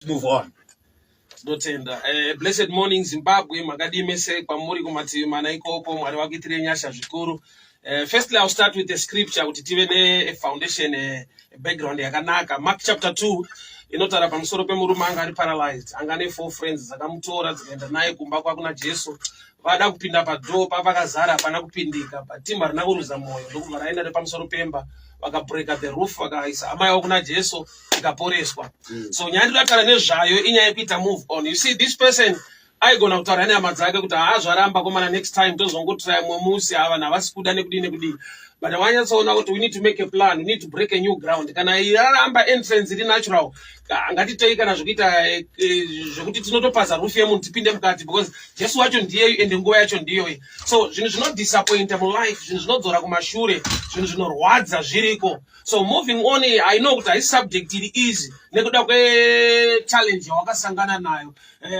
Move on. Tinotenda. Blessed morning, Zimbabwe. Makadii mese kwamuri kumativi mana ikoko? Mwari vakuitire nyasha zvikuru. Firstly, I'll start with the scripture kuti tive ne foundation, background yakanaka. Mark chapter 2 inotaura pamusoro pemurume anga ari paralyzed, anga ane four friends dzakamutora dzikaenda naye kumba kwakuna Jesu. Vada kupinda padoor papakazara, hapana kupindika, but team harina kuruza mwoyo, ndokubva raenda nepamusoro pemba, vakabreka the roof, vakaisa amai avo kuna Jesu, ikaporeswa. So nyaya ndinoda kutaura nezvayo inyaya yekuita move on. You see, this person aigona kutaura nehama dzake kuti haa, zvaramba komana, next time tozongotiraya mumwe musi, ava vanhu havasi kuda nekudii nekudii. But wanyatsoona kuti we need to make a plan, we need to break a new ground. Kana yaramba entrance iri natural, ngatitei kana zvekuita zvekuti tinotopaza roof yemunhu tipinde mukati, because Jesu wacho ndiyeyu ende nguva yacho ndiyoyi. So zvinhu zvinodisappointa mulife, zvinhu zvinodzora kumashure, zvinhu zvinorwadza zviriko. So moving on, I know kuti haisi subject iri easy nekuda kwechallenge yawakasangana nayo.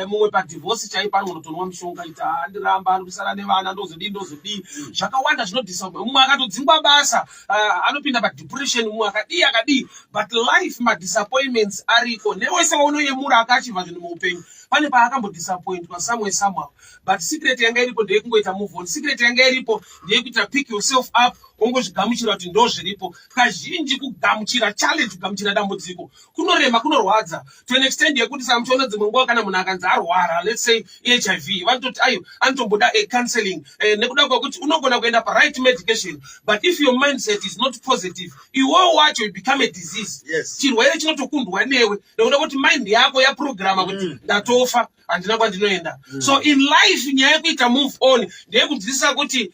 Mumwe padivorce chaipo anonotonwa mushonga, ita andiramba, ari kusara nevana, ndozodii, ndozodii, zvakawanda zvinodisappoint. Mumwe akatodzingwa basa, anopinda padepression, mumwe akadii akadii. But life, madisappointments ariko newese waunoyemura akaachivha zvinhu muupenyu, pane paakambodisappointwa somewhere, somehow. But secret yanga iripo ndeyekungoita move on. Secret yanga iripo ndeyekuita pick yourself up, wongozvigamuchira kuti ndo zviripo. Kazhinji kugamuchira challenge, kugamuchira dambudziko kunorema, kunorwadza to an extent yekuti saka muchiona dzimwe nguva kana munhu akanzi arwara, let's say HIV, vanototi ayo anotomboda a counseling, nekuda kwekuti unogona kuenda paright medication, but if your mindset is not positive, iwewo wacho you become a disease. Chirwere chinotokundwa newe nekuda kuti mind yako yaprograma kuti ndatofa, handina kwandinoenda. So in life, nyaya yekuita move on ndeyekudzidzisa kuti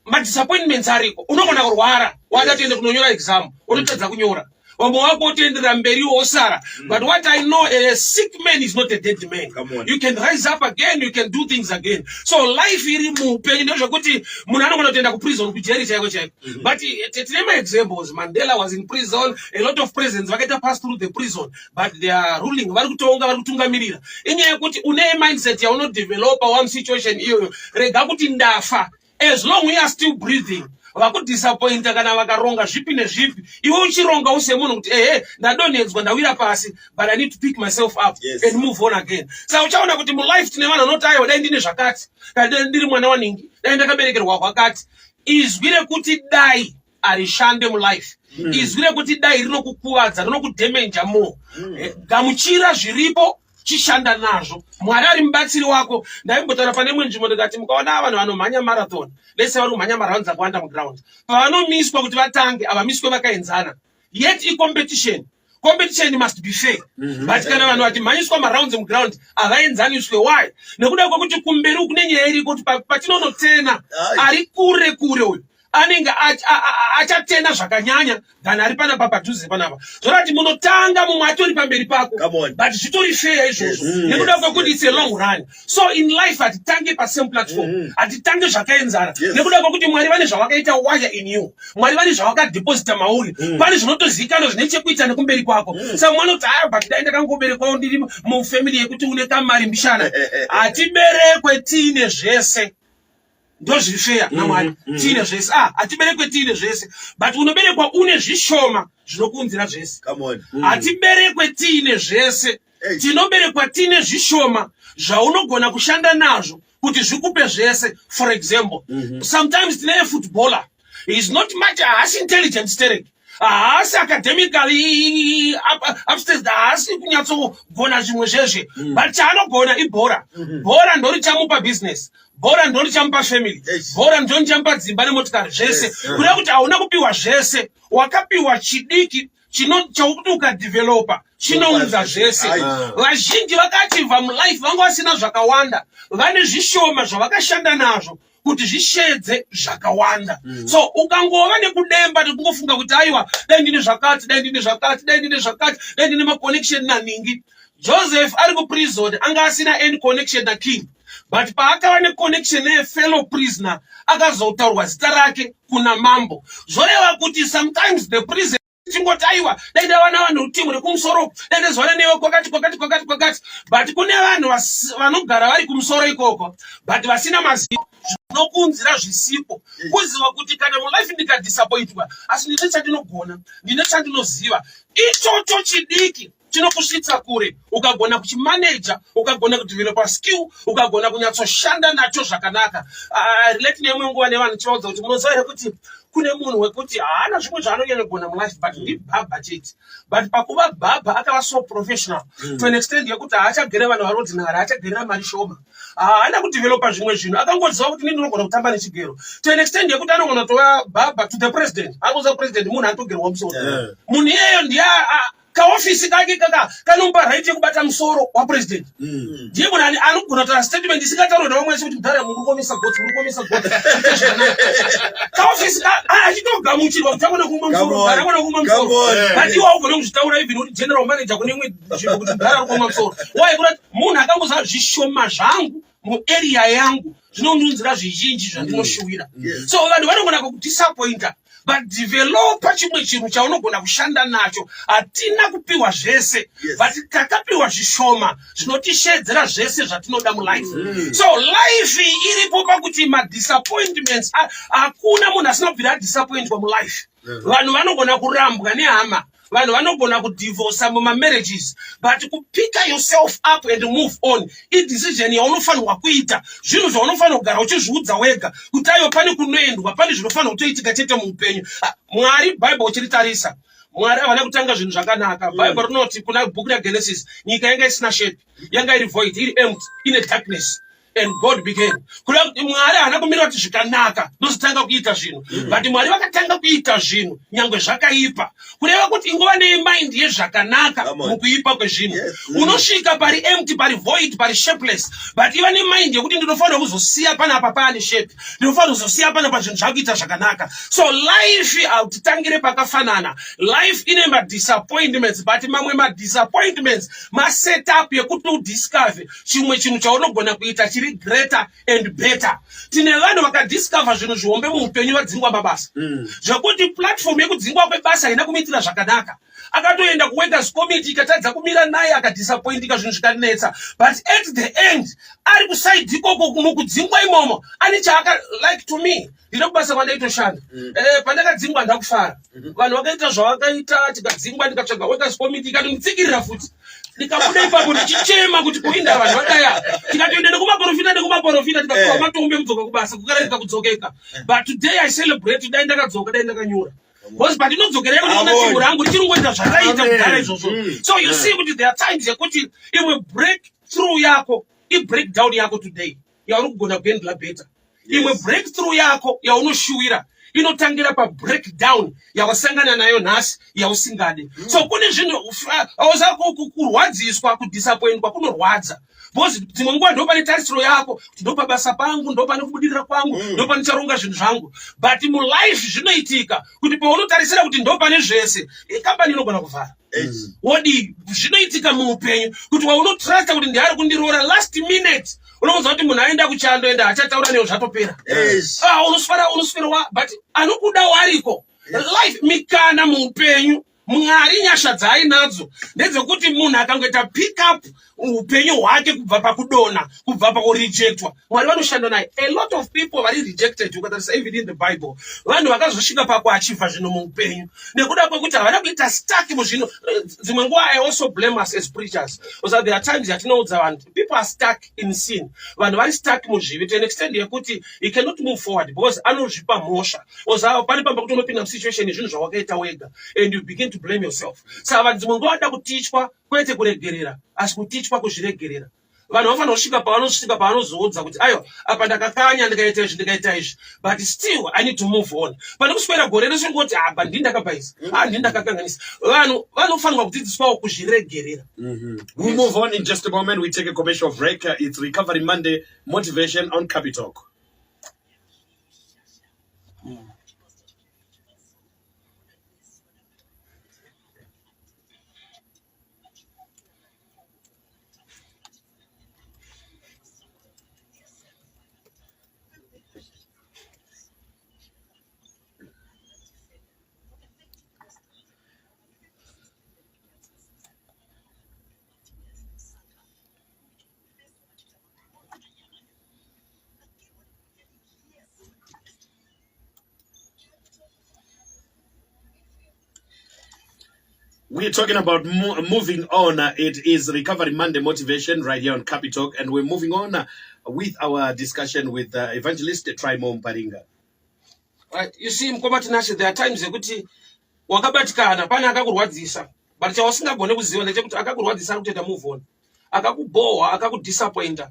madisappointments ariko. Unogona kurwara, wada toende kunonyora exam, unotadza kunyora, vamwe wako wotoenderera mberi wosara. But what I know, a sick man is not a dead man. Come on. You can rise up again, you can do things again. So life iri muupenyu ndezvekuti munhu anogona kutoenda kuprison, kujeri chaiko chaiko. But tine maexamples. Mandela was in prison. A lot of presidents vakaita pass through the prison, but they are ruling, vari kutonga, vari kutungamirira. Inyaya yekuti une mindset yaunodevelopa one situation iyoyo. Rega kuti ndafa. As long you are still breathing, vakudisappointa kana vakaronga zvipi nezvipi, iwe uchironga usemunhu kuti ehe, ndadonhedzwa, ndawira pasi, but I need to pick myself up and move on again. Saka uchaona kuti mulife tine vanhu vanoti aiwa, dai ndine zvakati, kana dai ndiri mwana waningi, dai ndakaberekerwa kwakati. Izwi rekuti dai harishande mulife. Izwi rekuti dai rinokukuvadza, rinokudhamenja more. Gamuchira zviripo, chishanda nazvo. Mwari ari mubatsiri wako. Ndaimbotaura pane imwe nzvimbo ndikati mukaona vanhu vanomhanya marathon lese, vari kumhanya marounds akawanda muground, pavanomiswa kuti vatange, havamiswe vakaenzana. Yet icompetition. Competition must be fair. But kana vanhu vachimhanyiswa marounds muground, havaenzaniswe. Why? Nekuda kwekuti kumberi kune nyaya iriko kuti patinonotena ari kure kure uyu anenge achatena zvakanyanya than ari panapa padhuze panapa. Zvorati munotanga, mumwe atori pamberi pako. Come on. But zvitori fair izvozvo nekuda kwekuti it's a long run. So in life hatitange pasame platform, hatitange zvakaenzana nekuda kwekuti Mwari vane zvavakaita wire in you, Mwari vane zvavakadeposita mauri. Pane zvinotozivikanwa zvine chekuita nekumberi kwako. Saka mwana kuti aya, but dai ndakangoberekwawo ndiri mufamily yekuti une kamari mbishana. Hatiberekwe tiine zvese, ndozviri fair naMwari, tiine zvese. Ah, hatiberekwe tiine zvese, but unoberekwa une zvishoma zvinokuunzira zvese. Come on. Hatiberekwe tiine zvese. Hey. Tinoberekwa tiine zvishoma zvaunogona kushanda nazvo kuti zvikupe zvese. For example, sometimes tine footballer, he is not much, haasi intelligent sterek, haasi academically upstairs, haasi kunyatsogona zvimwe zvezve, but chaanogona ibhora. Bhora ndorichamupa business, bhora ndorichamupa family, bhora ndorichamupa dzimba nemotikari, zvese. Kuda kuti hauna kupiwa zvese, wakapiwa chidiki chaukuti ukadevelopa chinounza zvese. Vazhinji vakachibva mulife vanga vasina zvakawanda, vane zvishoma zvavakashanda nazvo kuti zvishedze zvakawanda. So ukangova nekudemba nekungofunga kuti aiwa, dai ndine zvakati, dai ndine zvakati, dai ndine zvakati, dai ndine maconnection naningi. Joseph ari kuprison anga asina any connection naking, but paakava neconnection nefellow prisoner, akazotaurwa zita rake kuna mambo. Zvoreva kuti sometimes the prison chingoti aiwa, dai ndawana vanhu timu rekumusoro, dai ndazowana newe kwakati kwakati kwakati kwakati. But kune vanhu vanogara vari kumusoro ikoko but vasina mazivo zvinokuunzira zvisipo. Kuziva kuti kana mulife ndikadisappointwa, asi ndine chandinogona, ndine chandinoziva, ichocho chidiki. Chinokusvitsa kure ukagona kuchimaneja, ukagona kudevelopa skill, ukagona kunyatsoshanda nacho zvakanaka. Relate neimwe nguva nevanhu chivaudza kuti munoziva here kuti kune munhu wekuti haana zvimwe zvaanonyanyogona mulife, but ndibhabha chete. But pakuva bhabha akava so professional to an extent yekuti haachagere vanhu vari ordinary, haachagerera mari shoma, haana kudevelopa zvimwe zvinhu. Akangoziva kuti ini ndinogona kutamba nechigero, to an extent yekuti anogona kutova bhabha to the president. Anoziva president munhu anotogerwa musoro. Munhu iyeyo ndiye kaofisi kake kaka kanomupa right yekubata musoro wapresident. Ndiye munhu anogona kutaura statement isingataurwe nevamwe vese kuti mudhara, muri kuomesa gotsi, muri kuomesa gotsi. Kaofisi achitogamuchirwa kuti agone kuuma musoro. Come on. Mudhara agone kuuma musoro. Come on. But iwe haugone kuzvitaura, even uri general manager kune imwe nzvimbo, kuti mudhara ari kuoma musoro. Why? Kurati munhu akangoziva zvishoma zvangu muarea yangu zvinondiunzira zvizhinji zvandinoshuwira. So vanhu vanogona kukudisappointa, but developa chimwe chinhu chaunogona kushanda nacho. Hatina kupiwa zvese, but takapiwa zvishoma zvinotishedzera zvese zvatinoda mulife. So life iripo pakuti madisappointments, hakuna munhu asina kubvira adisappointwa mulife. Vanhu vanogona kurambwa nehama, vanhu vanogona kudivhosa mumamarriages, but kupicka yourself up and move on idecision yaunofanirwa kuita. Zvinhu zvaunofanira kugara uchizviudza wega kuti aiwa, pane kunoendwa, pane zvinofanira kutoitika chete muupenyu. Ah, Mwari, Bhaibheri uchiritarisa, Mwari havana kutanga zvinhu zvakanaka. Bhaibheri rinoti kuna bhuku raGenesis, nyika yanga isina shape, yanga iri void, iri empty, ine darkness, and God began. Kuda kuti Mwari haana kumira kuti zvikanaka ndozotanga kuita zvinhu, but Mwari vakatanga kuita zvinhu nyangwe zvakaipa. Kureva kuti ingova nemind yezvakanaka Come on. mukuipa kwezvinhu. Unosvika pari empty, pari void, pari shapeless, but iva nemind yekuti ndinofanira kuzosiya panapa paane shape, ndinofanira kuzosiya panapa zvinhu zvakuita zvakanaka. So life hautitangire pakafanana. Life ine madisappointments, but mamwe madisappointments masetup yekuti udiscover chimwe chinhu chaunogona kuita chiri greater and better. Tine vanhu vakadiscover zvinhu zvihombe muupenyu vadzingwa mabasa, zvekuti platform yekudzingwa kwebasa haina kumuitira zvakanaka. Akatoenda kuworkers committee, ikatadza kumira naye, akadisappointika, zvinhu zvikanetsa, but at the end ari kuside ikoko mukudzingwa imomo ane chaaka. Like to me, ndine kubasa kwandaitoshanda. Pandakadzingwa ndakufara. Vanhu vakaita zvavakaita, tikadzingwa, ndikatsvaga workers committee, ikandimutsikirira futi. Ndikabuda ipapo ndichichema kuti kuinda vanhu vadaya. Tikatoenda nekumaprofita, nekumaprofita, tikapiwa matombo ekudzoka kubasa, kukareka kudzokeka. But today I celebrate. Dai ndakadzoka, dai ndakanyura, because pandinodzokereko ndinoona Amen. timu rangu richiri kungoita zvaraita Amen. kudhara izvozvo. So you see kuti there are times yekuti imwe breakthrough yako ibreakdown yako today yauri kugona kuhandla better. Imwe breakthrough yako yaunoshuwira inotangira pabreakdown yawasangana nayo nhasi yausingade. So kune zvinhu auza kurwadziswa, kudisappointwa kunorwadza, because dzimwe nguva ndo pane tarisiro yako kuti ndo pabasa pangu, ndo pane kubudirira kwangu, ndo panicharonga zvinhu zvangu. But mulife zvinoitika kuti paunotarisira kuti ndo pane zvese, kambani inogona kuvhara. Wodi zvinoitika muupenyu kuti waunotrusta kuti ndiari kundiroora, last minute unokunzwa kuti munhu aenda kuchando, enda achataura newo, zvatopera. Ah, unoswera unoswerwa, but anokuda wariko. Life mikana muupenyu. Mwari nyasha dzaainadzo ndedzekuti munhu akangoita pick up upenyu hwake kubva pakudonha, kubva pakurejectwa, Mwari vanoshanda naye. A lot of people vari rejected, ukatarisa even in the Bible, vanhu vakazosvika pakuachivha zvinhu muupenyu nekuda kwekuti havana kuita stuck muzvinhu. Dzimwe nguva I also blame us as preachers. So there are times yatinoudza vanhu, people are stuck in sin, vanhu vari stuck muzvivi to an extent yekuti he cannot move forward because anozvipa mhosva. Oza pane pamba kuti unopinda musituation yezvinhu zvawakaita wega and you begin to blame yourself. Saka vanhu dzimwe nguva vanoda kutichwa kwete kuregerera, asi kutichwa kuzviregerera. Vanhu vanofanira kusvika pavanosvika pavanozoudza kuti aiwa, apa ndakakanya, ndikaita izvi, ndikaita izvi, but still I need to move on. Pane kuswera gore rese ngoti apa ndini ndakabhaisa, a ndini ndakakanganisa. Vanhu vanofanirwa kudzidziswawo kuzviregerera. We'll move on in just a moment. We take a commercial break. It's Recovery Monday Motivation on Capitalk. We're talking about moving on. It is Recovery Monday Motivation right here on Capitalk, and we're moving on with our discussion with Evangelist Trymore Muparinga. Right. You see, mukoma Tinashe, there are times yekuti wakabatikana, pane akakurwadzisa, but chausingagone kuziva ndechekuti akakurwadzisa ari kutoita move on. Akakubhohwa, akakudisappointa,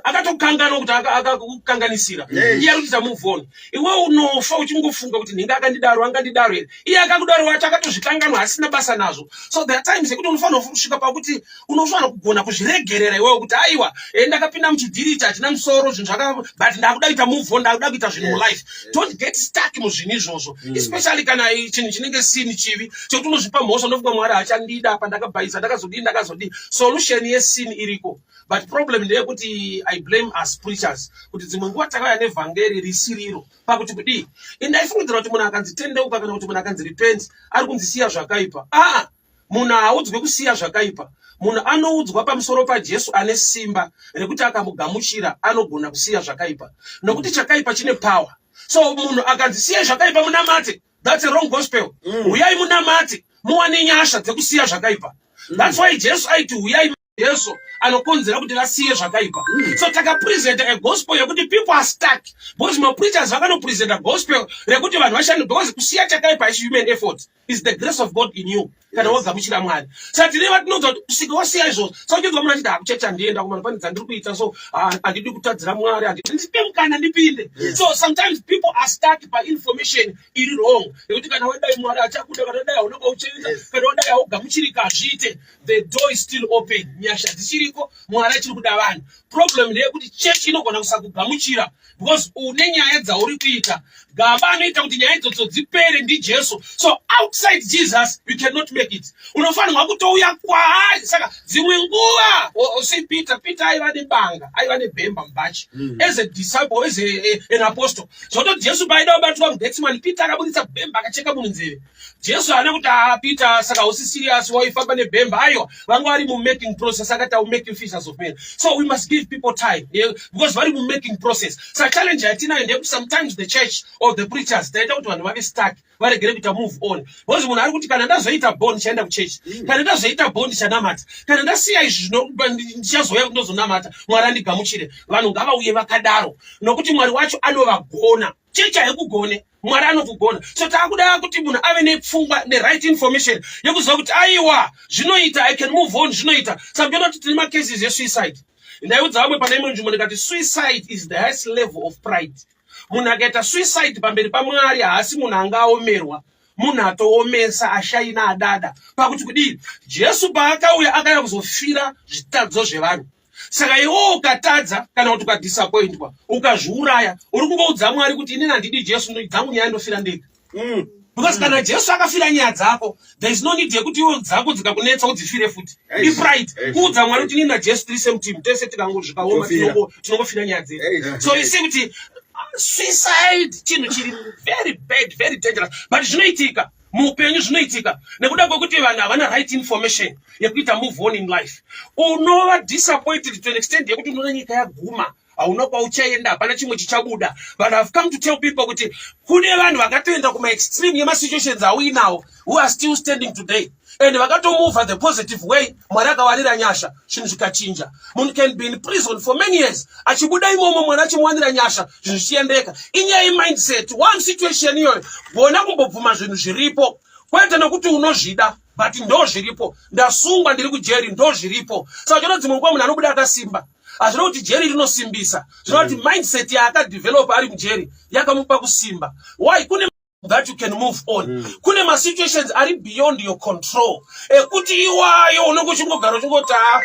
akatokanganwa kuti akakukanganisira. Iye ari kuita move on. Iwe unofa uchingofunga kuti nhinga akandidaro, angandidaro here? Iye akakudaro wacho akatozvikanganwa, asina basa nazvo. So there are times yekuti unofanira kusvika pakuti unofanira kugona kuzviregerera iwewe kuti aiwa, ndakapinda muchidhiri ichi hachina musoro, zvinhu zvaka, but ndakuda kuita move on, ndakuda kuita zvinhu mulife. Don't get stuck muzvinhu izvozvo, especially kana chinhu chinenge sin, chivi chekuti unozvipa mhosva, unofunga Mwari hachandida, apa ndakabhaisa, ndakazodii, ndakazodii. Solution yesin iriko, but problem ndeyekuti I blame us preachers kuti dzimwe nguva takauya nevhangeri risiriro. Pakuti kudii? Indaifungidzira kuti munhu akanzi tendeuka kana kuti munhu akanzi repent, ari kunzi siya zvakaipa. Aa, munhu haaudzwe kusiya zvakaipa. Munhu anoudzwa pamusoro paJesu ane simba rekuti akamugamuchira anogona kusiya zvakaipa, nokuti chakaipa chine power. So munhu akanzi siyai zvakaipa munamate, that's a wrong gospel. Uyai munamate muwane nyasha dzekusiya zvakaipa. That's why Jesu aiti uyai. Jesu anokonzera kuti vasiye zvakaipa. So takapresenta a gospel yekuti people are stuck because mapreachers vakanopresenta gospel rekuti vanhu vashande, because kusiya chakaipa is human effort, is the grace of God in you kana wagamuchira Mwari. Saka tine vatinoudza kuti kusvika wasiya izvozvo. Saka uchinzwa munhu achiti, "Hakuchechi handienda kumana, pane dzandiri kuita, so handidi kutadzira Mwari, ndipe mukana ndipinde." So sometimes people are stuck painformation iri wrong yekuti kana wadai Mwari achakuda, kana wadai hauna kwauchaenda, kana wadai haugamuchirika. Hazviite. The door is still open, nyasha dzichiriko, Mwari achiri kuda vanhu. Problem ndeyekuti chechi inogona kusakugamuchira because une nyaya dzauri kuita. Gamba anoita kuti nyaya idzodzo dzipere ndiJesu. So outside Jesus you cannot make it. Unofanirwa kutouya kwaari. Saka dzimwe nguva see Peter. Peter aiva nebanga, aiva nebhemba mubachi as a disciple, as an apostle. Zvototi Jesu paaida kubatwa muGetsimani, Peter akabudisa bhemba, akacheka munhu nzeve. Jesu haana kuti, "Ah, Peter, saka hausi serious, waifamba nebhemba." Aiwa, vanga vari mumaking process. Akati, "I make you fishers of men." So we must give people time, yeah, because vari mumaking process. Saka challenge yatinayo ndeyekuti sometimes the church or the preachers taita kuti vanhu vave stuck, varegere kuita move on, because munhu ari kuti, "Kana ndazoita bond ndichaenda kuchechi, kana ndazoita bond ndichanamata, kana ndasiya izvi ndichazouya ndozonamata, Mwari andigamuchire." Vanhu ngavauye vakadaro, nokuti Mwari wacho anovagona. Chechi haikugone, Mwari anokugona. So taakuda kuti munhu ave nepfungwa neright information yekuziva kuti aiwa, zvinoita, I can move on, zvinoita. Saka muchiona kuti tine macases esuicide. Ndaiudza vamwe pane imwe nzvimbo ndikati suicide is the highest level of pride. Munhu akaita suicide pamberi paMwari haasi munhu angaomerwa, munhu atoomesa, ashaina, adada. Pakuti kudii? Jesu paakauya, akauya kuzofira zvitadzo zvevanhu. Saka iwewo ukatadza kana kuti ukadisappointwa, ukazviuraya, uri kungoudza Mwari kuti inini handidi Jesu, dzangu nyaya ndofira ndega, because kana Jesu akafira nyaya dzako, there is no need yekuti iwe dzako dzikakunetsa udzifire futi. Ipride kuudza Mwari kuti inini naJesu tiri same team, tese tikangozvikaoma Tofira. tinongofira nyaya dzedu. So you see kuti suicide chinhu chiri very bad, very dangerous, but zvinoitika muupenyu. Zvinoitika nekuda kwekuti vanhu havana right information yekuita move on in life. Unova disappointed to an extent yekuti unoona nyika yaguma, hauna kwauchaenda, hapana chimwe chichabuda. But I've come to tell people kuti kune vanhu vakatoenda kumaextreme yemasituations auinawo who are still standing today and vakatomova the positive way. Mwari akawanira nyasha, zvinhu zvikachinja. Munhu can be in prison for many years, achibuda imomo Mwari achimuwanira nyasha, zvinhu zvichiendeka. Inyaya yemindset. One situation iyoyo, gona kumbobvuma zvinhu zviripo, kwete nekuti unozvida, but ndo zviripo. Ndasungwa, ndiri kujeri, ndo zviripo. Saka chona dzimwe nguva munhu anobuda akasimba. Hazvina kuti jeri rinosimbisa, zvinova kuti mindset yaakadhevhelopa ari mujeri yakamupa kusimba. Why? Kune that you can move on. Kune masituations ari beyond your control ekuti iwayo unenge uchingogara uchingoti, "Ah,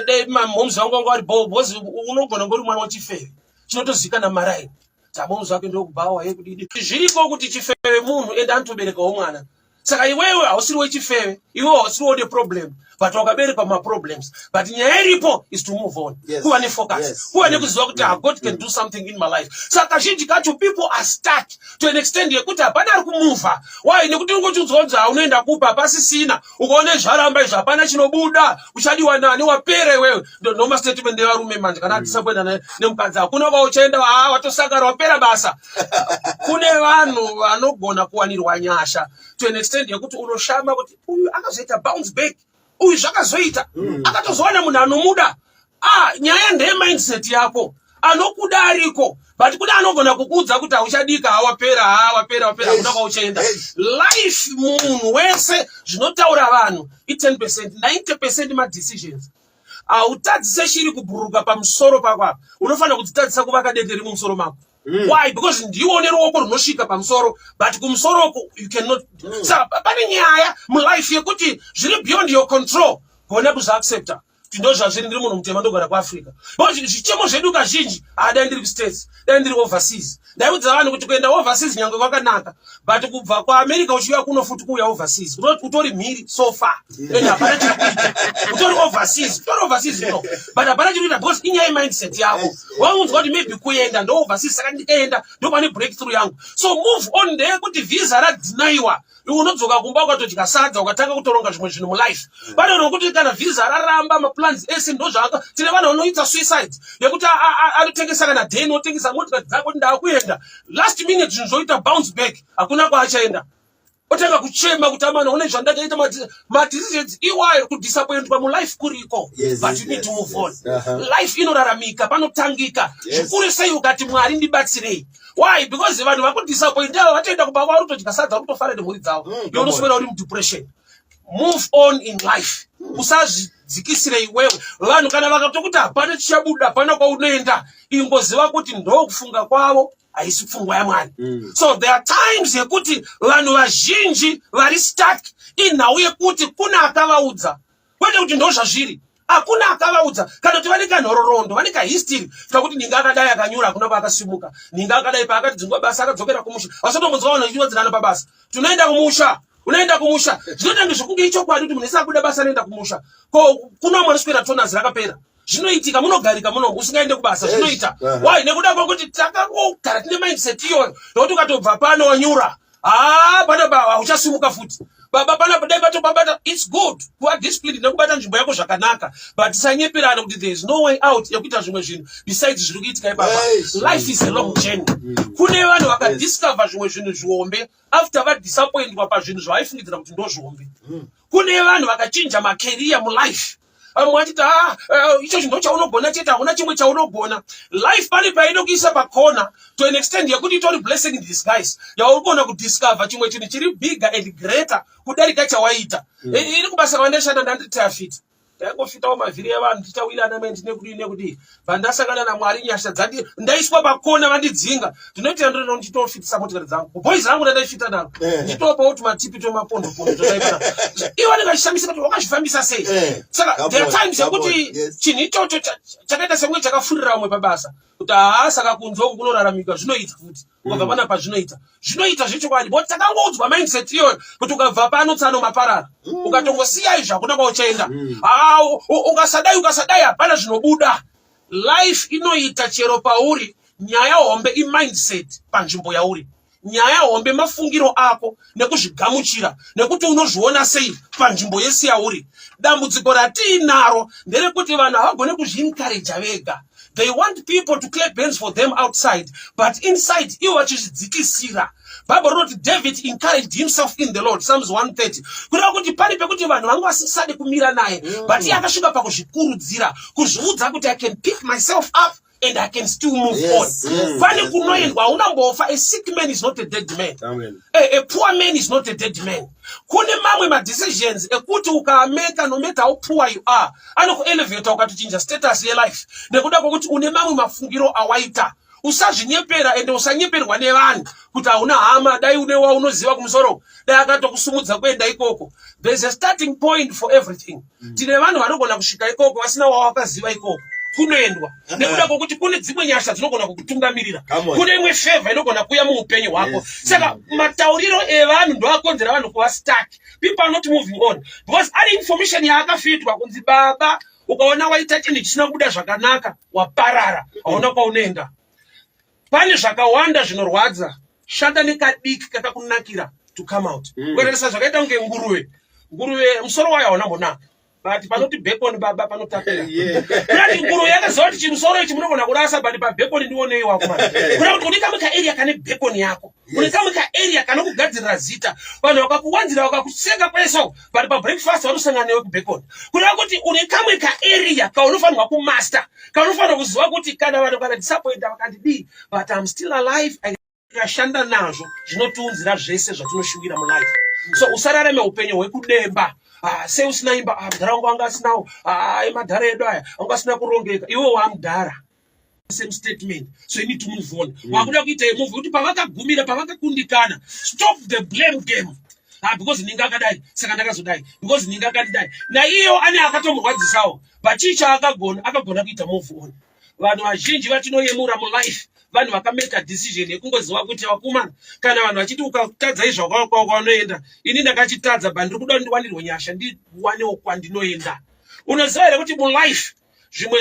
dai mamoms vangu vanga vari bo," because unogona ngori mwana wechifeve chinotozikana maraini, dzamoms vake ndokubhawa yekudidi. Zviriko kuti chifeve munhu ende anotoberekawo mwana. Saka iwewe hausiri wechifeve, iwewe hausiriwo neproblem, But wakaberekwa maproblems, but nyaya iripo is to move on, kuva nefocus, kuva nekuziva kuti God can do something in my life. Saka kazhinji kacho people are stuck to an extent yekuti hapana ari kumuvha. Why? Nekuti ungochiudzwa kunzi haunoenda kupa, hapasisina. Ukaone zvaramba izvo, hapana chinobuda, uchadiwa nani? Wapera iwewe. Ndomastatement evarume manje kana adisappointa nemukadzi, hakuna kwauchaenda, ha, watosakara, wapera basa. Kune vanhu vanogona kuwanirwa nyasha to an extent yekuti unoshama kuti uyu akazoita bounce back, uyu zvakazoita, akatozowana munhu anomuda. Ah, nyaya ndeye mindset yako. Anokuda ariko, but kune anogona kukuudza kuti hauchadika, hawapera, ha, wapera, wapera, hakuna kwauchaenda. Life, munhu wese, zvinotaura vanhu i10%, 90% madecisions. Hautadzise shiri kubhururuka pamusoro pako apa, unofanira kudzitadzisa kuvaka dende mumusoro mako. Why? Because ndiwo une ruoko runosvika pamusoro, but kumusoroko you cannot. Saka pane nyaya mulife yekuti zviri beyond your control. Gona kuzviaccepta kuti ndo zvazviri. Ndiri munhu mutema, ndogara kuAfrica. Because zvichemo zvedu kazhinji, ah, dai ndiri kuStates, dai ndiri overseas. Ndaiudza vanhu kuti kuenda overseas nyange kwakanaka, but kubva kuAmerica uchiuya kuno futi kuuya overseas, utori mhiri so far and hapana chiri kuita. Utori overseas, utori overseas no, but hapana chiri kuita because inyaya yemindset yako. Waunzwa kuti maybe kuenda ndo overseas, saka ndikaenda ndo pane breakthrough yangu. So move on. Ndeyekuti visa radhinaiwa, unodzoka kumba, ukatodya sadza, ukatanga kutoronga zvimwe zvinhu mulife. Pane nokuti kana visa raramba, maplans ese ndozvaaka. Tine vanhu vanoita suicide yekuti anotengesa kana dheni, otengesa motikari dzako kuti ndaakuenda. Last minute zvinhu zvoita bounce back, hakuna kwaachaenda, otanga kuchema kuti amana, une zvandakaita. Madecisions iwayo, kudisappointwa mulife kuriko, but you need to move on. Life inoraramika, panotangika. Zvikuru sei ukati, "Mwari, ndibatsirei." Why? Because vanhu vakudisappoint ava vatoenda kumba kwavo, kutodya sadza, vari kutofara nemhuri dzavo. Iwe unoswera uri mudepression. Move on in life, usazvidzikisire iwewe. Vanhu kana vakatokuti hapana chichabuda, hapana kwaunoenda, ingoziva kuti ndokufunga kwavo, haisi pfungwa yaMwari. So there are times yekuti vanhu vazhinji vari stuck inhau yekuti kune akavaudza, kwete kuti ndo zvazviri. Hakuna akavaudza, kana kuti vane kanhororondo, vane kahistory kakuti ninga akadai akanyura, hakuna kwaakasimuka, ninga akadai paakati dzingwa basa akadzokera kumusha. Vasatombonzwa vanhu vachiwadzirana pabasa, "Tunoenda kumusha, unoenda kumusha." Zvinotange zvokunge ichokwadi kuti munhu ese abuda basa anoenda kumusha. Ko kuno mwana square tonas rakapera, zvinoitika, munogarika muno usingaende kubasa. Zvinoita. Why? Nekuda kwekuti takangogara tine mindset iyoyo nokuti ukatobva pano wanyura, haa, pana hauchasimuka futi. Baba, pana dai batobabata. It's good kuva disciplined nekubata nzvimbo yako zvakanaka, but tisanyeperana kuti there is no way out yekuita zvimwe zvinhu besides zviri kuitika ipapa. Life is a long journey. Kune vanhu vakadiscover zvimwe zvinhu zvihombe after vadisappointwa pazvinhu zvavaifungidzira kuti ndo zvihombe. Kune vanhu vakachinja macareer mulife, vamwe vachiti, "Ah, icho chinhu chaunogona chete, hakuna chimwe chaunogona." Life pane painokuisa pakona to an extent yekuti itori blessing in disguise yauri kuona kudiscover chimwe chinhu chiri bigger and greater kudarika chawaita. Iri kubasa kwandashanda, ndanditafita, ndaingofitawo mavhiri evanhu, tichawirana mendi nekudii nekudii. Pandasangana naMwari, nyasha dzandi, ndaiswa pakona, vandidzinga, ndinoitira ndinoda ndichitofitisa motikari dzangu, boys rangu ndandaifita naro, ndichitopawo tumatipi tomapondopondo totaipana. Ivo vanenge vachishamisika kuti wakazvifambisa sei. Saka there are times yekuti chinhu ichocho chakaita sekunge chakafurira vamwe pabasa kuti haa, saka kunze uku kunoraramika. Zvinoita futi ukabva panapa, zvinoita, zvinoita zvechokwadi, but takangoudzwa mindset iyoyo kuti ukabva pano, tsano, maparara, ukatongosiya izvi hakuna kwauchaenda. Haa, ukasadai, ukasadai, hapana zvinobuda. Life inoita chero pauri. Nyaya hombe imindset panzvimbo yauri. Nyaya hombe mafungiro ako nekuzvigamuchira nekuti unozviona sei panzvimbo yese yauri. Dambudziko ratiinaro nderekuti vanhu havagone kuzviencouraja vega. They want people to clap hands for them outside, but inside ivo vachizvidzikisira. Bhaibheri rinoti David encouraged himself in the Lord, Psalms 130, kureva kuti pane pekuti vanhu vanga vasisade kumira naye, but iye akasvika pakuzvikurudzira, kuzviudza kuti, "I can pick myself up and I can still move on." Pane kunoendwa, haunambofa. A sick man is not a dead man. Amen. A poor man is not a dead man. Kune mamwe madecisions ekuti ukaameka, no matter how poor you are, anokuelevata ukatochinja status yelife nekuda kwekuti une mamwe mafungiro awaita. Usazvinyepera ende usanyeperwa nevanhu kuti hauna hama. Dai une waunoziva kumusoro, dai akatokusumudza kuenda ikoko. There is a starting point for everything. Tine vanhu vanogona kusvika ikoko vasina wawakaziva ikoko. Kunoendwa nekuda kwokuti kune dzimwe nyasha dzinogona kukutungamirira. Come on. Kune imwe favor inogona kuuya muupenyu hwako. Saka matauriro evanhu ndoakonzera vanhu kuva stuck. People are not moving on because ari information yaakafitwa kunzi, "Baba, ukaona waita chinhu chisina kubuda zvakanaka, waparara, hauna kwaunoenda." Pane zvakawanda zvinorwadza. Shanda nekadiki kakakunakira to come out. Kuenderesa zvakaita kunge nguruve. Nguruve musoro wayo hauna mbonaka, but panoti bacon, baba, panotapira. Kurati nguruve yakaziva kuti chimusoro ichi munogona kurasa, but pabacon ndionei wako mani. Kuda kuti une kamwe kaarea kane bacon yako, une kamwe kaarea kanokugadzirira zita. Vanhu vakakuwanzira, vakakuseka kwese uko, but pabreakfast vanosangana newe kubacon. Kureva kuti une kamwe kaarea kaunofanirwa kumaster, kaunofanirwa kuziva kuti kana vanhu kana disappointa, vakandidii, but I'm still alive. Tikashanda nazvo, zvinotiunzira zvese zvatinoshuvira mulife. So usararame upenyu hwekudemba. Ah, sei usina imba? Ah, mudhara wangu anga asinawo. Ah, emadhara edu aya anga asina kurongeka. Iwe wamudhara, same statement. So you need to move on. Wakuda kuita move kuti pavakagumira, pavakakundikana. Stop the blame game. Ah, because ninga akadai, saka ndakazodai, because ninga akandidai. Naiyewo ane akatomurwadzisawo, but chii chaakagona? Akagona kuita move on. Vanhu vazhinji vatinoyemura mulife, vanhu vakameka decision yekungoziva kuti, vakomana, kana vanhu vachiti ukatadza izvo kwaunoenda, ini ndakachitadza, but ndiri kuda ndiwanirwe nyasha, ndiwanewo kwandinoenda. Unoziva here kuti mulife zvimwe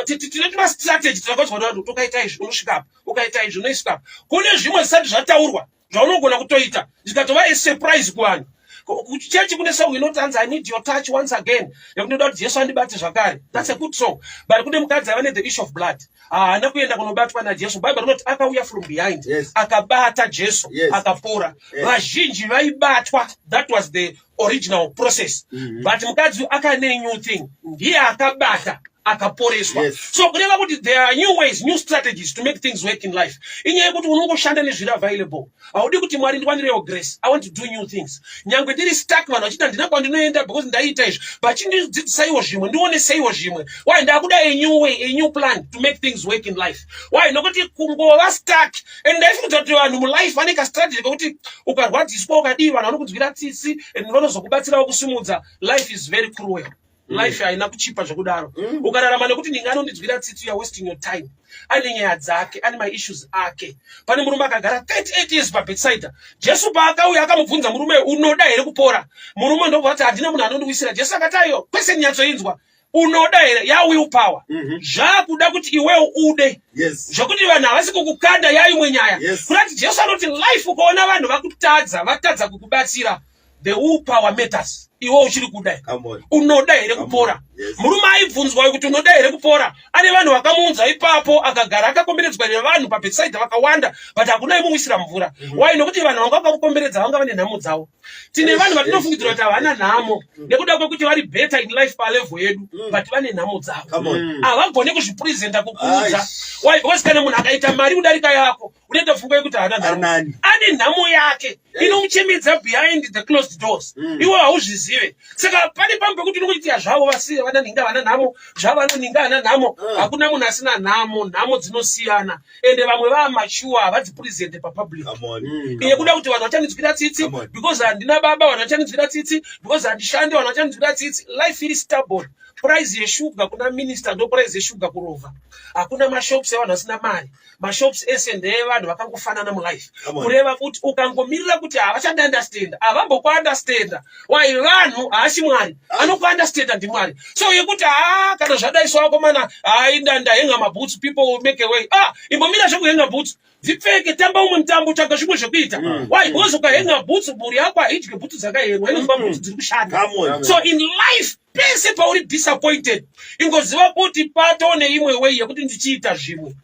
tine tumastrategy takaudzwa navanhu kuti ukaita izvi unosvika apa, ukaita izvi unoisvika apa? Kune zvimwe zvisati zvataurwa zvaunogona kutoita, zvikatova asurprise kuvanhu. Kuchechi kune song inoti hanzi, "I need your touch once again," yekuti ndoda kuti Jesu andibate zvakare. That's a good song, but kune mukadzi ava nethe issue of blood, haana kuenda kunobatwa naJesu. Bhaibheri rinoti akauya from behind, akabata Jesu, akapora. Vazhinji vaibatwa, that was the original process, but mukadzi akane new thing, ndiye akabata, akaporeswa. So kureva kuti there are new ways, new strategies to make things work in life. Inyaya yekuti unongoshanda nezviri available. Haudi kuti, "Mwari, ndiwanirewo grace, I want to do new things. Nyangwe ndiri stuck, vanhu vachiti handina kwandinoenda because ndaita izvi, but chindidzidzisaiwo zvimwe, ndioneseiwo zvimwe." Why? Ndakuda a new way, a new plan to make things work in life. Why? Nokuti kungova stuck, and ndaifunga kuti vanhu mulife vane kastrategy kekuti ukarwadziswa, ukadii, vanhu vanokunzwira tsitsi and vanozokubatsirawo kusimudza. Life is very cruel. Life haina kuchipa zvekudaro. Ukararama nekuti ndinge anondidzwira tsitsi, you are wasting your time. Ane nyaya dzake, ane maissues ake. Pane murume akagara 38 years paBethsaida. Jesu paakauya, akamubvunza murume, "Unoda here kupora?" Murume ndobva ati, "Handina munhu anondiwisira." Jesu akati, "Aiyo, kwese nyatsoinzwa, unoda here?" Yawill power. Zvakuda kuti iwewo ude, zvokuti vanhu havasi kukukanda yaimwe nyaya. Kurati Jesu anoti life, ukaona vanhu vakutadza, vatadza kukubatsira, the will power matters. Iwe uchiri kuda? Come on. Unoda here kupora? Yes. Murume aibvunzwa kuti unoda here kupora, ane vanhu vakamuunza ipapo, akagara akakomberedzwa nevanhu paBethsaida vakawanda, but hakuna imuwisira mvura. Why? Nokuti vanhu vanga vakamukomberedza vanga vane nhamo dzavo. Tine vanhu vatinofungidzira kuti havana nhamo nekuda kwekuti vari better in life palevel yedu, but vane nhamo dzavo. Come on. Havagoni kuzvipresenta, kukuudza. Aish. Why? Because kana munhu akaita mari kudarika yako, unoita pfungwa yekuti haana nhamo. Anani. Ane nhamo yake inomuchemedza behind the closed doors. Iwe hauzvizive. Saka pane pamwe pekuti unongoitia zvavo, vasiye vananinga vana nhamo zvavo, vanoninga hana nhamo. Hakuna munhu asina nhamo. Nhamo dzinosiyana, ende vamwe vamachuwa havadzipresente papublic. Come on. Iye kuda kuti vanhu vachandinzwira tsitsi Come on. because handina baba, vanhu vachandinzwira tsitsi because handishandi, vanhu vachandinzwira tsitsi. Life iri stubborn. Price yeshuga kuna minister ndo price yeshuga kurovha. Hakuna mashops evanhu vasina mari. Mashops ese ndeevanhu vakangofanana mulife. Come on. Kureva kuti ukangomirira kuti havachandiunderstanda, havambokuunderstanda. Why? Vanhu haasi Mwari. Anokuunderstanda ndiMwari. So yekuti haa, kana zvadai so, akomana, hai, ndahenga mabhutsu, people will make a way. Ah, imbomira zvekuhenga bhutsu, dzipfeke, tamba umwe mutambo, tsvaga zvimwe zvekuita. Why? Because ukahenga bhutsu, mhuri yako haidye bhutsu dzakahengwa, inozwa bhutsu dziri kushanda. Come on. So in life, pese pauri disappointed, ingoziva kuti pato neimwe way yekuti ndichiita zvimwe.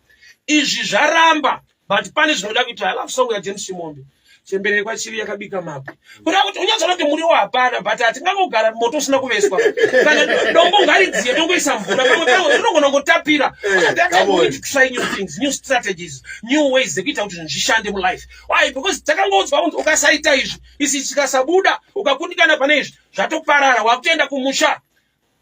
Izvi zvaramba, but pane zvinoda kuita. I love song yaJames Chimombe, "Chembere kwaChivi yakabika mabwe." Kuda kuti unyatsoona kuti muriwo hapana, but hatingangogara moto usina kuveswa. Kana dombo ngaridziye, tongoisa mvura. Pamwe pamwe rinogona kungotapira. That time Come we on. need to try new things, new strategies, new ways dzekuita kuti zvinhu zvishande mulife. Why? Because takangoudzwa kunzi ukasaita izvi, isi chikasabuda, ukakundikana pane izvi, zvatoparara, wakutoenda kumusha.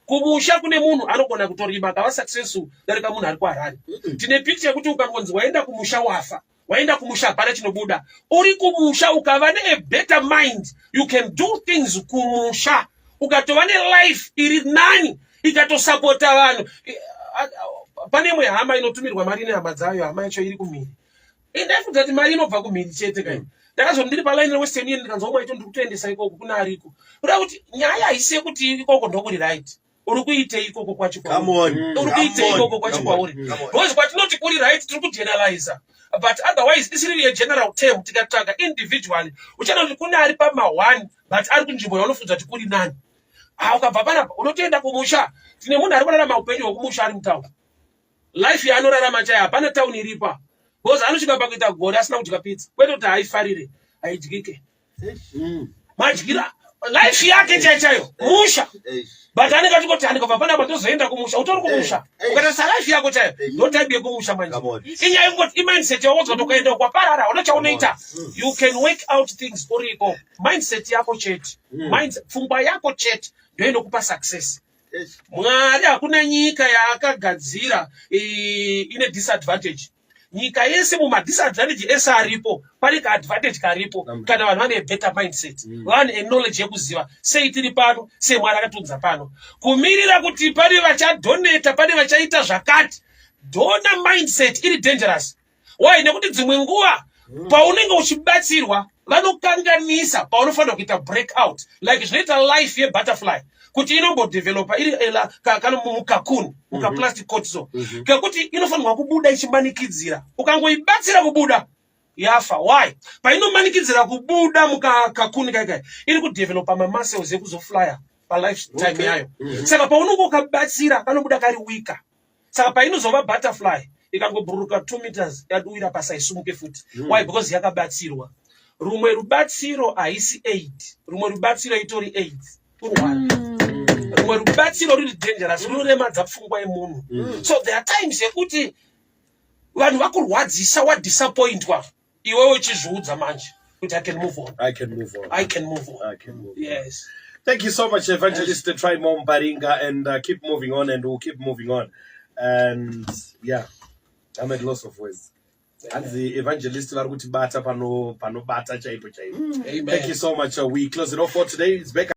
Kumusha kune munhu anogona kutorima akava successful darika munhu ari kuHarare. Tine picture yekuti ukangonzi waenda kumusha, wafa. Waenda kumusha, hapana chinobuda. Uri kumusha, ukava nea better mind, you can do things kumusha, ukatova nelife iri nani, ikatosapota vanhu. Pane imwe hama inotumirwa mari nehama dzayo, hama yacho iri kumhiri. Ndaifunga kuti mari inobva kumhiri chete kai. Ndakazoti ndiri palaini reWestern Union, ndikanzwa umwe aito, "Ndiri kutoendesa ikoko kuna ariko." Kuda kuti nyaya haisi yekuti ikoko ndokuri right. Uri kuitei ikoko kwacho Come kwauri? On. Uri kuitei Come on. ikoko kwacho Come on. kwauri? Come on. Because kwatinoti kuri right, tiri kugeneraliza, but otherwise isiri yegeneral term. Tikatsvaga individually, uchaona kuti kune ari pama1, but ari kunzvimbo yaunofunza kuti kuri nani. Ah, ukabva panapa unotoenda kumusha. Tine munhu ari kurarama upenyu hwekumusha ari mutauni. Life yaanorarama chaiyo, hapana tauni iripa, because anosvika pakuita gore asina kudya pizza. Kwete kuti haifarire, haidyike. Madyira life yake chaiyo chaiyo musha, but anenge achingoti, "Handikabva panapa ndozoenda kumusha." Utori kumusha. Ukatarisa life yako chaiyo, ndo type yekumusha manje. Come on. Inyaya yekungoti imindset yawodzwa kuti ukaenda kwaparara una chaunoita. You can work out things uriko. Mindset yako chete, pfungwa yako chete ndo inokupa success. Mwari hakuna nyika yaakagadzira ine disadvantage. Nyika yese, mumadisadvantage ese aripo, pane kaadvantage karipo kana vanhu vane better mindset, vane knowledge yekuziva sei tiri pano, sei Mwari akatiunza pano. Kumirira kuti pane vachadonata, pane vachaita zvakati, donor mindset iri dangerous. Why? Nekuti dzimwe nguva paunenge uchibatsirwa, vanokanganisa paunofanira kuita break out, like zvinoita life yebutterfly kuti inombodevelopa iri kana mucocoon, mukaplastic coat, so kekuti inofanirwa kubuda ichimanikidzira. Ukangoibatsira kubuda, yafa. Why? Painomanikidzira kubuda mukacocoon kaikai, iri kudevelopa mamuscles ekuzoflya palifetime yayo. Saka paunonge ukabatsira, kanobuda kari weaker. Saka painozova butterfly, ikangobhururuka 2 meters, yaduwira pasi, haisumuke futi. Why? Because yakabatsirwa. Rumwe rubatsiro haisi aid, rumwe rubatsiro itori AIDS, kurwara. Rumwe rubatsiro ruri dangerous, runoremadza pfungwa yemunhu. So there are times yekuti vanhu vakurwadzisa, wadisappointwa, iwewe uchizviudza manje kuti, "I can move on." I can move on. I can move on. I can move on. Yes. Thank you so much, Evangelist Trymore Mparinga, and keep moving on, and we'll keep moving on. And yeah, I'm at loss of words. Hanzi evangelist vari kutibata panobata chaipo chaipo. Amen. Thank you so much. We close it off for today. It's back.